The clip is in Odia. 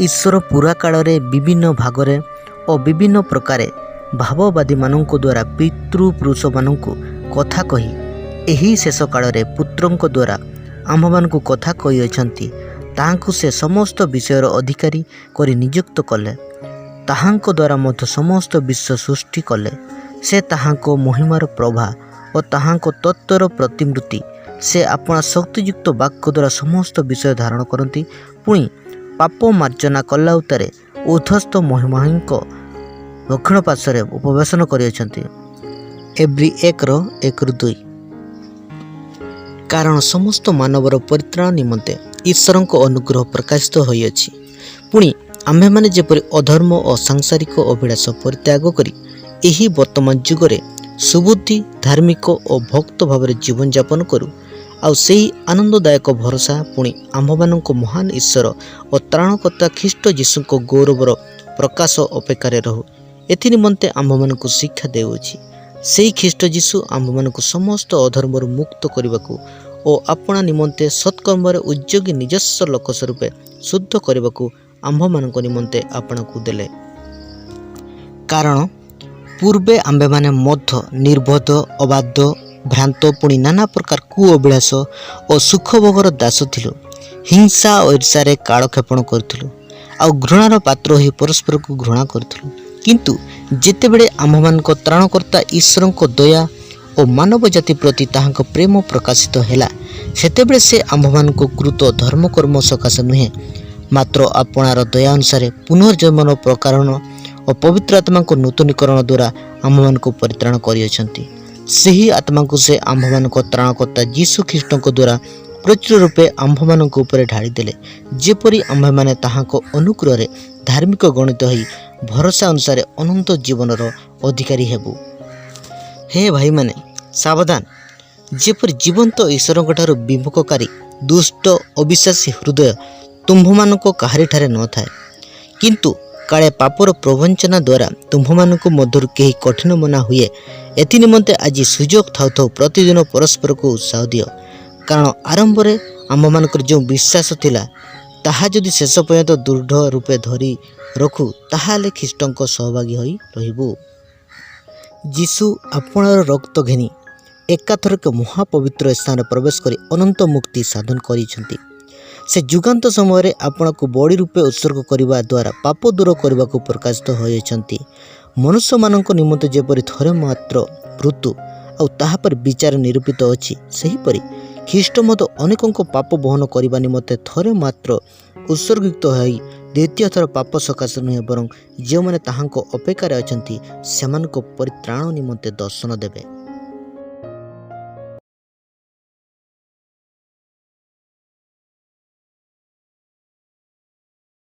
ଈଶ୍ୱର ପୁରାକାଳରେ ବିଭିନ୍ନ ଭାଗରେ ଓ ବିଭିନ୍ନ ପ୍ରକାରେ ଭାବବାଦୀମାନଙ୍କ ଦ୍ୱାରା ପିତୃପୁରୁଷମାନଙ୍କୁ କଥା କହି ଏହି ଶେଷ କାଳରେ ପୁତ୍ରଙ୍କ ଦ୍ୱାରା ଆମ୍ଭମାନଙ୍କୁ କଥା କହିଅଛନ୍ତି। ତାହାଙ୍କୁ ସେ ସମସ୍ତ ବିଷୟର ଅଧିକାରୀ କରି ନିଯୁକ୍ତ କଲେ। ତାହାଙ୍କ ଦ୍ୱାରା ମଧ୍ୟ ସମସ୍ତ ବିଶ୍ୱ ସୃଷ୍ଟି କଲେ। ସେ ତାହାଙ୍କ ମହିମାର ପ୍ରଭା ଓ ତାହାଙ୍କ ତତ୍ତ୍ୱର ପ୍ରତିମୂର୍ତ୍ତି। ସେ ଆପଣା ଶକ୍ତିଯୁକ୍ତ ବାକ୍ୟ ଦ୍ୱାରା ସମସ୍ତ ବିଷୟ ଧାରଣ କରନ୍ତି। ପୁଣି ପାପ ମାର୍ଜନା କଲା ଉତ୍ତାରେ ଉର୍ଦ୍ଧ୍ୱସ୍ଥ ମହିମାଙ୍କ ଦକ୍ଷିଣ ପାର୍ଶ୍ୱରେ ଉପବେଶନ କରିଅଛନ୍ତି। ଏବ୍ରୀ 1ର 1ରୁ 2। କାରଣ ସମସ୍ତ ମାନବର ପରିତ୍ରାଣ ନିମନ୍ତେ ଈଶ୍ୱରଙ୍କ ଅନୁଗ୍ରହ ପ୍ରକାଶିତ ହୋଇଅଛି। ପୁଣି ଆମ୍ଭେମାନେ ଯେପରି ଅଧର୍ମ ଓ ସାଂସାରିକ ଅଭିଳାଷ ପରିତ୍ୟାଗ କରି ଏହି ବର୍ତ୍ତମାନ ଯୁଗରେ ସୁବୁଦ୍ଧି, ଧାର୍ମିକ ଓ ଭକ୍ତ ଭାବରେ ଜୀବନଯାପନ କରୁ, ଆଉ ସେହି ଆନନ୍ଦଦାୟକ ଭରସା ପୁଣି ଆମ୍ଭମାନଙ୍କ ମହାନ ଈଶ୍ୱର ଓ ତ୍ରାଣକର୍ତ୍ତା ଖ୍ରୀଷ୍ଟ ଯୀଶୁଙ୍କ ଗୌରବର ପ୍ରକାଶ ଅପେକ୍ଷାରେ ରହୁ, ଏଥି ନିମନ୍ତେ ଆମ୍ଭମାନଙ୍କୁ ଶିକ୍ଷା ଦେଉଅଛି। ସେହି ଖ୍ରୀଷ୍ଟ ଯୀଶୁ ଆମ୍ଭମାନଙ୍କୁ ସମସ୍ତ ଅଧର୍ମରୁ ମୁକ୍ତ କରିବାକୁ ଓ ଆପଣା ନିମନ୍ତେ ସତ୍କର୍ମରେ ଉଦ୍ଯୋଗୀ ନିଜସ୍ୱ ଲୋକ ସ୍ୱରୂପେ ଶୁଦ୍ଧ କରିବାକୁ ଆମ୍ଭମାନଙ୍କ ନିମନ୍ତେ ଆପଣାକୁ ଦେଲେ। କାରଣ ପୂର୍ବେ ଆମ୍ଭେମାନେ ମଧ୍ୟ ନିର୍ବୋଧ, ଅବାଧ୍ୟ, ଭ୍ରାନ୍ତ, ପୁଣି ନାନା ପ୍ରକାର କୁଅଭିଳାଷ ଓ ସୁଖଭୋଗର ଦାସ ଥିଲୁ। ହିଂସା ଓ ଈର୍ଷାରେ କାଳକ୍ଷେପଣ କରୁଥିଲୁ, ଆଉ ଘୃଣାର ପାତ୍ର ହୋଇ ପରସ୍ପରକୁ ଘୃଣା କରୁଥିଲୁ। କିନ୍ତୁ ଯେତେବେଳେ ଆମ୍ଭମାନଙ୍କ ତ୍ରାଣକର୍ତ୍ତା ଈଶ୍ୱରଙ୍କ ଦୟା ଓ ମାନବ ଜାତି ପ୍ରତି ତାହାଙ୍କ ପ୍ରେମ ପ୍ରକାଶିତ ହେଲା, ସେତେବେଳେ ସେ ଆମ୍ଭମାନଙ୍କୁ କୃତ ଧର୍ମକର୍ମ ସକାଶେ ନୁହେଁ, ମାତ୍ର ଆପଣାର ଦୟା ଅନୁସାରେ ପୁନର୍ଜନ୍ମର ପ୍ରକରଣ ଓ ପବିତ୍ର ଆତ୍ମାଙ୍କ ନୂତନୀକରଣ ଦ୍ୱାରା ଆମ୍ଭମାନଙ୍କୁ ପରିତ୍ରାଣ କରିଅଛନ୍ତି। ସେହି ଆତ୍ମାଙ୍କୁ ସେ ଆମ୍ଭମାନଙ୍କ ତ୍ରାଣକର୍ତ୍ତା ଯୀଶୁ ଖ୍ରୀଷ୍ଟଙ୍କ ଦ୍ୱାରା ପ୍ରଚୁର ରୂପେ ଆମ୍ଭମାନଙ୍କ ଉପରେ ଢାଳିଦେଲେ, ଯେପରି ଆମ୍ଭେମାନେ ତାହାଙ୍କ ଅନୁଗ୍ରହରେ ଧାର୍ମିକ ଗଣିତ ହୋଇ ଭରସା ଅନୁସାରେ ଅନନ୍ତ ଜୀବନର ଅଧିକାରୀ ହେବୁ। ହେ ଭାଇମାନେ, ସାବଧାନ, ଯେପରି ଜୀବନ୍ତ ଈଶ୍ୱରଙ୍କଠାରୁ ବିମୁଖକାରୀ ଦୁଷ୍ଟ ଅବିଶ୍ୱାସୀ ହୃଦୟ ତୁମ୍ଭମାନଙ୍କ କାହାରିଠାରେ ନଥାଏ। କିନ୍ତୁ କାଳେ ପାପର ପ୍ରବଞ୍ଚନା ଦ୍ୱାରା ତୁମ୍ଭମାନଙ୍କ ମଧ୍ୟରୁ କେହି କଠିନ ମନା ହୁଏ, ଏଥି ନିମନ୍ତେ ଆଜି ସୁଯୋଗ ଥାଉ ଥାଉ ପ୍ରତିଦିନ ପରସ୍ପରକୁ ଉତ୍ସାହ ଦିଅ। କାରଣ ଆରମ୍ଭରେ ଆମ୍ଭମାନଙ୍କର ଯେଉଁ ବିଶ୍ୱାସ ଥିଲା, ତାହା ଯଦି ଶେଷ ପର୍ଯ୍ୟନ୍ତ ଦୃଢ଼ ରୂପେ ଧରି ରଖୁ, ତାହାହେଲେ ଖ୍ରୀଷ୍ଟଙ୍କ ସହଭାଗୀ ହୋଇ ରହିବୁ। ଯୀଶୁ ଆପଣାର ରକ୍ତ ଘେନି ଏକାଥରକେ ମହାପବିତ୍ର ସ୍ଥାନରେ ପ୍ରବେଶ କରି ଅନନ୍ତ ମୁକ୍ତି ସାଧନ କରିଛନ୍ତି। ସେ ଯୁଗାନ୍ତ ସମୟରେ ଆପଣାକୁ ବଳି ରୂପେ ଉତ୍ସର୍ଗ କରିବା ଦ୍ୱାରା ପାପ ଦୂର କରିବାକୁ ପ୍ରକାଶିତ ହୋଇଅଛନ୍ତି। ମନୁଷ୍ୟମାନଙ୍କ ନିମନ୍ତେ ଯେପରି ଥରେ ମାତ୍ର ମୃତ୍ୟୁ ଆଉ ତାହାପରେ ବିଚାର ନିରୂପିତ ଅଛି, ସେହିପରି ଖ୍ରୀଷ୍ଟ ମଧ୍ୟ ଅନେକଙ୍କ ପାପ ବହନ କରିବା ନିମନ୍ତେ ଥରେ ମାତ୍ର ଉତ୍ସର୍ଗୀକୃତ ହୋଇ ଦ୍ୱିତୀୟ ଥର ପାପ ସକାଶେ ନୁହେଁ, ବରଂ ଯେଉଁମାନେ ତାହାଙ୍କ ଅପେକ୍ଷାରେ ଅଛନ୍ତି, ସେମାନଙ୍କ ପରିତ୍ରାଣ ନିମନ୍ତେ ଦର୍ଶନ ଦେବେ।